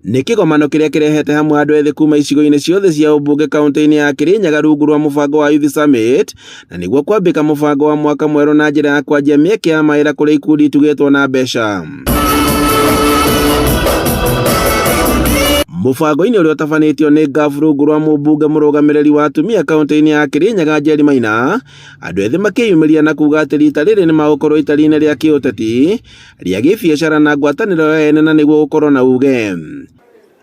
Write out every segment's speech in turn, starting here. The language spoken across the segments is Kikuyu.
Nĩ kĩgomano kĩrĩa kĩrehete hamwe andũ ethĩ kuma icigo-inĩ ciothe cia ũmbunge kaunti-inĩ ya Kirinyaga rungu rwa mũbango wa Youth Summit, na nĩguo kwambĩka mũbango wa mwaka mwerũ na njĩra ya kwanjia mĩeke ya mawĩra kũrĩ ikundi itugĩtwo na mbeca. Mũbango-inĩ ũrĩa ũtabanĩtio nĩ Ngaf rungu rwa mũmbunge mũrũgamĩrĩri wa atumia kaunti-inĩ ya Kirinyaga Njeri Maina, andũ ethĩ makĩyumĩria na kuga atĩ rita rĩrĩ nĩ magũkorwo itari-inĩ rĩa kĩũteti, rĩa gĩbiacara na ngwatanĩro ya ene na nĩguo gũkorwo na uge.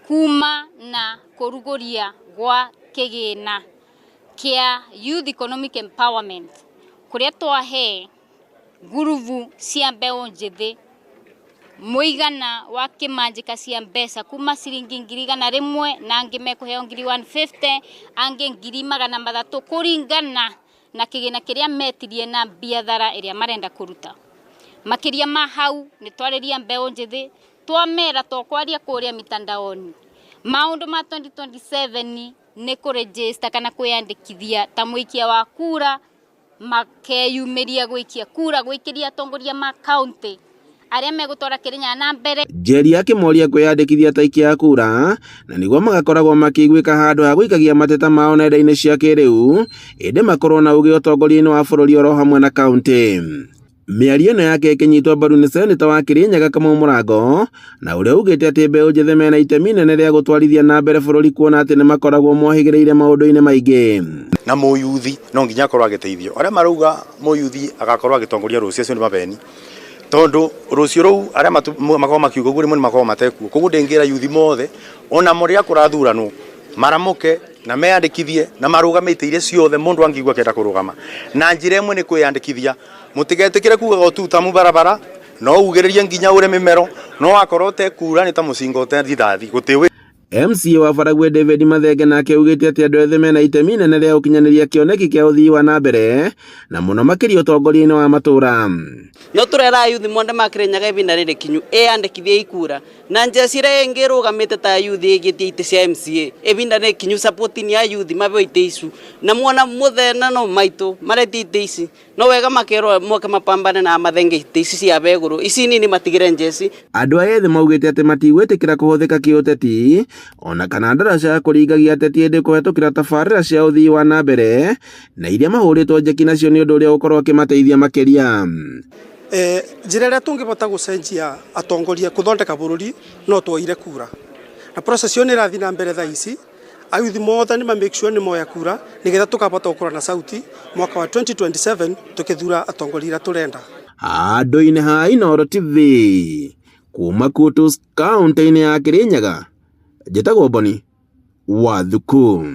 Kuma na kũrugũria gwa kĩgĩna kĩa Youth Economic Empowerment kũrĩa twahe ngurubu cia mbeũ njĩthĩ mũigana wa kĩmanjĩka cia mbeca kuma ciringi 100,000 na angĩ mekũheo 150,000, angĩ 300,000 kũringana na kĩgĩna kĩrĩa metirie na biathara ĩrĩa marenda kũruta. Makĩria ma hau nĩ twarĩria mbeũ njĩthĩ twamera tokwaria kũrĩa mitandaoni maũndũ ma 2027 nĩ kũregister kana kwĩyandĩkithia ta mũikia wa kura, makeyumĩria gũikia kura gwĩkĩria atongoria ma kaunti arĩa megũtwara Kĩrĩnyaga na mbere. Njeri akĩmoria kwĩyandĩkithia ta aikia a kura na nĩguo magakoragwo makĩiguĩka handũ ha gũikagia mateta mao nenda-inĩ cia kĩrĩu, ĩndĩ makorwo na ũgĩ ũtongoria-inĩ wa bũrũri oro hamwe na kaunti. Mĩario ĩno yake ĩkĩnyitwo mbaru nĩ seneta wa Kĩrĩnyaga Kamau Mũrango, na ũrĩa ugĩte atĩ mbeũ njĩthĩ mena itemi inene rĩa gũtwarithia na mbere bũrũri kuona atĩ nĩ makoragwo mohĩgĩrĩire maũndũ-inĩ maingĩ. Na mũyuthi no nginya akorwo agĩteithio. Arĩa marauga mũyuthi agakorwo agĩtongoria rũciũ acio nĩ mabeni, tondũ rũciũ rũu arĩa makoragwo makiuga ũguo rĩmwe nĩ makoragwo matekuo. Koguo ndĩngĩra yuthi mothe onamo rĩrĩa kũrathuranwo maramũke na meyandĩkithie na marũgame itĩ iria ciothe mũndũ angĩigua akĩenda kũrũgama. Na njĩra ĩmwe nĩ kwĩyandĩkithia. Mũtigetĩkĩre kugaga ũtutamu barabara, no ugĩrĩrie nginya ũre mĩmero, no wakorwo ũtekura nĩ ta mũcinga ũte rithathi, gũtĩ. MCA wa Baragwe David Mathenge nake augĩte atĩ andũ ethĩ mena itemi inene rĩa gũkinyanĩria kĩoneki kĩa ũthii wa na mbere na mũno makĩria ũtongoria-inĩ wa matũũra. No tũrera ayuthi monde ma Kĩrĩnyaga ibinda rĩrĩ kinyu ĩyandĩkithie ikura na njeci ĩrĩa ĩngĩ ĩrũgamĩte ta yuthi ĩgĩtie itĩ cia MCA ibinda nĩ kinyu support ni ayuthi mabeo itĩ icu na mwona mũthena no maitũ maretie itĩ ici no wega makerwo moke mapambane na mathenge itĩ ici cia begũrũ ici nini matigĩre njeci. Andũ aya ethĩ maugĩte atĩ matigwĩtĩkĩra kũhũthĩka kĩũteti ona kana ndaraca ya kũringagia ateti ĩndĩ kũhetũkĩra tabarĩra cia ũthii wa na mbere na iria mahũrĩtwo njeki nacio nĩ ũndũ ũrĩa ũgũkorwo ũkĩmateithia makĩria. Njĩra ĩrĩa tũngĩbota gũcenjia atongoria kũthondeka bũrũri no twoire kura na process ĩyo nĩ ĩrathiĩ na mbere thaa ici. Ayuthi mothe nĩ ma make sure nĩ moya kura nĩgetha tũkabota gũkorwo na sauti mwaka wa 2027 tũkĩthura atongoria arĩa tũrenda. Handũ-inĩ ha Inooro TV kuma Kutus kaunti-inĩ ya Kirinyaga, njĩtagwo Boni wa Thuku.